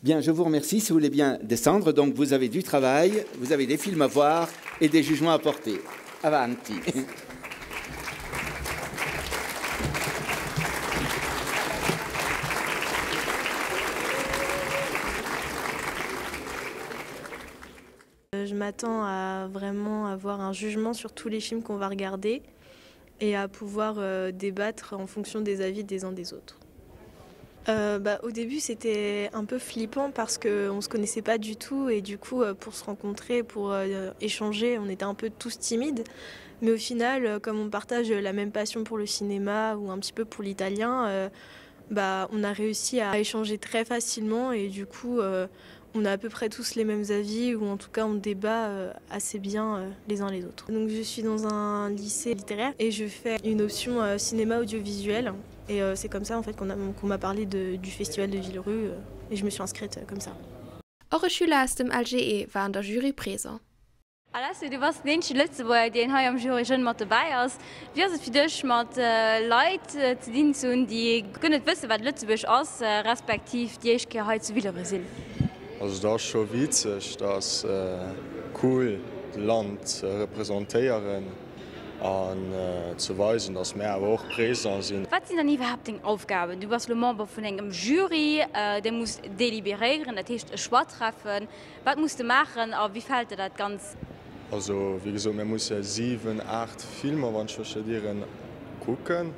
Bien, je vous remercie. Si vous voulez bien descendre, donc vous avez du travail, vous avez des films à voir et des jugements à porter. Avanti. Je m'attends à vraiment avoir un jugement sur tous les films qu'on va regarder et à pouvoir euh, débattre en fonction des avis des uns des autres. Euh, bah, au début c'était un peu flippant parce qu'on ne se connaissait pas du tout et du coup euh, pour se rencontrer, pour euh, échanger, on était un peu tous timides. Mais au final, euh, comme on partage la même passion pour le cinéma ou un petit peu pour l'italien, euh, bah, on a réussi à échanger très facilement et du coup euh, on a à peu près tous les mêmes avis ou en tout cas on débat euh, assez bien euh, les uns les autres. Donc je suis dans un lycée littéraire et je fais une option euh, cinéma audiovisuel et euh, c'est comme ça en fait qu'on qu'on m'a parlé de, du festival de Villerue euh, et je me suis inscrite euh, comme ça. Och e Schüler aus dem LGE war an der Jury présent. Alessio, du bass den eenzege Lëtzebuerger, deen hei am Jury Jeune mat dobäi ass. Wéi ass et fir dech, mat Leit ze dinn ze hunn, déi guer net wëssen, wat Lëtzebuerg ass, respektiv déi éischt Kéier hei zu Villerupt sinn? Also et ass scho witzeg, et ass cool d'Land ze representéieren an ze weisen, datt mär awer och présent sinn. Wat sinn dann iwwerhaapt deng Aufgaben? Du bass elo Member vun engem Jury, dee muss deliberéieren, dat heescht e Choix treffen. Wat muss de maachen a wéi fält der dat Ganz? Also wéi gesot, mir musse 7, 8 Filmer, wann ech mech net ieren, kucken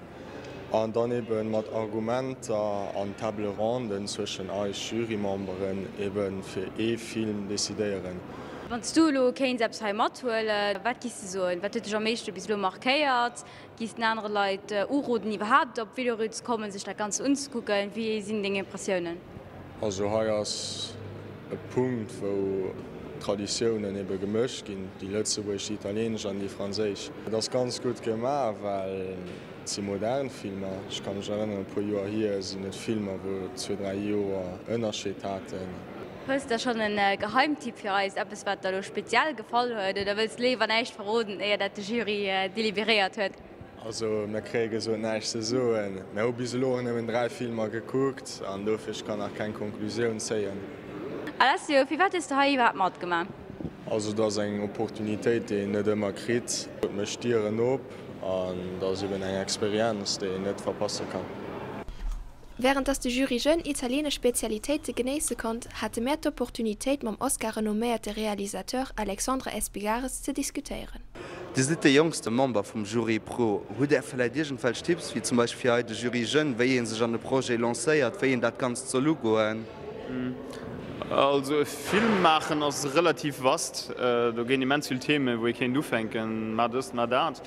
an dann ebe mat Argumenter an Table ronden zwëschen eis Jurymemberen ebe fir ee Film decidéieren. Wann s du elo kéints eppes hei mathuelen, wat giss de soen? Wat huet dech am meeschte bis elo markéiert? Giss den anere Leit uroden iwwerhaapt op Villerupt ze kommen, sech dat Ganzt unzekucken? Wéi sinn deng Impressiounen? Also hei ass e Punkt wou d'Traditiounen ebe gemëscht ginn, déi lëtzebuergesch, déi italienesch an déi franséisch. Et ass ganz gutt gemaach, well et si modern Filmer. Ech ka mech erënneren, e puer Joer hier sinn et Filmer wou zwee, dräi Joer Ënnerscheed haten. Hues de schonn e Geheimtipp fir eis, eppes wat der elo speziell gefall huet, oder wëlls de léiwer näischt verroden éier dat de Jury deliberéiert huet? Also mir kréie gesot näischt ze soen. Mir hu bis elo och nëmmen 3 Filmer gekuckt an dofir ech kann nach keng Konklusioun zéien. Alessio, firwat hues de hei iwwerhaapt matgemaach? Also et ass eng Opportunitéit déi een net ëmmer kritt. Et mécht Dieren op an et ass eben eng Experienz déi een net verpasse kann. Wärend dass de Jury Jeune italienesch Spezialitéite genéisse konnt, hate mär d'Opportunitéit mam Oscar-renomméierte Realisateur Alexandre Espigares ze diskutéieren. Dir sidd dee jonkste Member vum Jury Pro. Hutt Där vläit iergendwelch Tipps, wéi zum Beispill fir hei de Jury Jeune, wéi ee sech an e Projet lancéiert, wéi een dat Ganzt soll ugoen? Also e Film maachen ass relativ vast. Do ginn immens vill Themen, wou ee kéint ufänken, mar dëst, mar dat.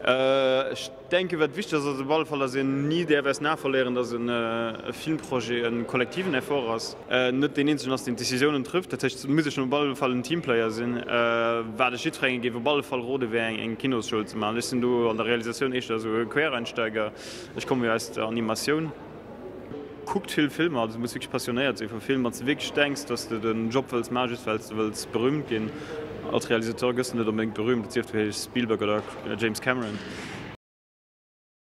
Ech denken, wat wichteg ass, ass op alle Fall, datt een ni däerf aus den Ae verléieren, datt e Filmprojet e kollektiven Effort ass, net deen eenzegen ass, deen d'Decisiounen trëfft. Dat heescht, et muss ee schonn op alle Fall en Teamplayer sinn. Wat ech jiddwerengem géif op alle Fall rode wär, eng Kinosschoul ze maachen. Ech sinn do an der Realisatioun éischter esou e Quereinsteiger. Ech komme jo aus der Animatioun. Kuckt vill Filmer, also du muss wierklech passionéiert si vu Film, wann s de wierklech denks, dass de den Job wëlls maachen, just well s de wëlls berühmt ginn. Als Realisateur gëss de net onbedéngt berühmt, et sief du heeschs Spielberg oder James Cameron.